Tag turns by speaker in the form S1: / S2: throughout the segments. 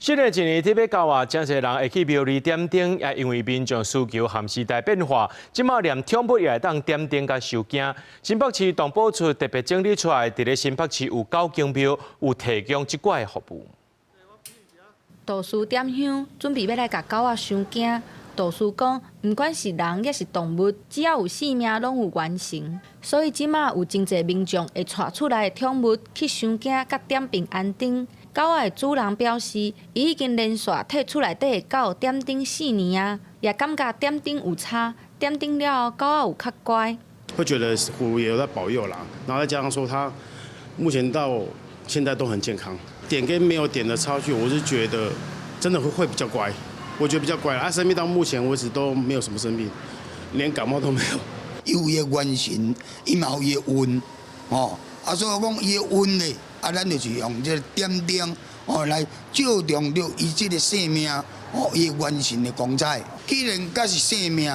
S1: 新的一年特欲到啊，誠濟人會去廟裡點燈，也因為民眾需求和時代變化，這馬連寵物也會當點燈佮收驚。新北市動保處特別整理出來，佇咧新北市有九間廟有提供這寡的服務。
S2: 道士點香，準備欲來共狗仔收驚。道士講，毋管是人抑是動物，只要有性命，攏有元神。所以這馬有真濟民眾會帶厝內的寵物去收驚，佮點平安燈。狗仔的主人表示，伊已經連續替厝內底的狗點燈4年啊，也感覺點燈有差，點燈了後狗仔有較乖。
S3: 會覺得虎爺有在保佑啦，然後再加上說，他目前到現在都很健康，點跟沒有點的差距，我是覺得真的會比較乖，我覺得比較乖。啊，生病到目前為止都沒有什麼生病，連感冒都沒有。
S4: 有伊的元神，伊嘛有伊的運，哦，啊，所以講伊的運咧。啊，咱就是用這個點燈哦來照亮著伊這個生命哦，伊元神的光彩。既然佮是生命，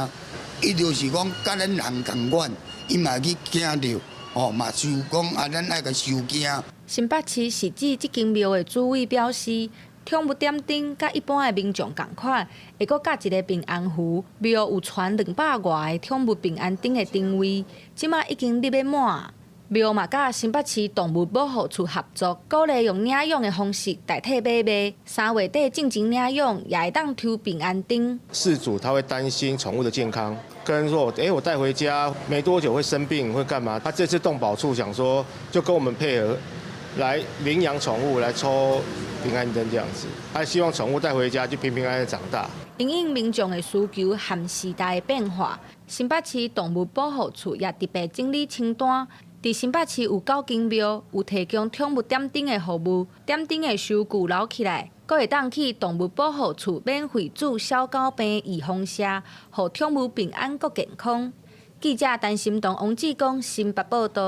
S4: 伊就是講佮咱人仝款，伊嘛去驚著哦，嘛就講啊，咱愛共收驚。
S2: 新北市市指這間廟的主委表示，寵物點燈佮一般的民眾仝款，會閣加一个平安符。廟有傳200外个寵物平安燈的燈位，這馬已經立欲滿。廟嘛，佮新北市動物保護處合作，鼓勵用領養的方式代替買賣。3月底進前領養，也會當抽平安燈。
S5: 飼主他會擔心寵物的健康，跟說，欸，我帶回家沒多久會生病，會幹嘛？他這次動保處想說，就跟我們配合，來領養寵物來抽平安燈這樣子。他希望寵物帶回家就平平安安長大。
S2: 因應民眾的需求和時代的變化，新北市動物保護處也特別整理清單。佇新北市有九間廟有提供寵物點燈的服務，點燈的收據留起來，閣會當去動物保護處免費注小狗病預防射，予寵物平安閣健康。記者陳心彤、王志剛新北報道。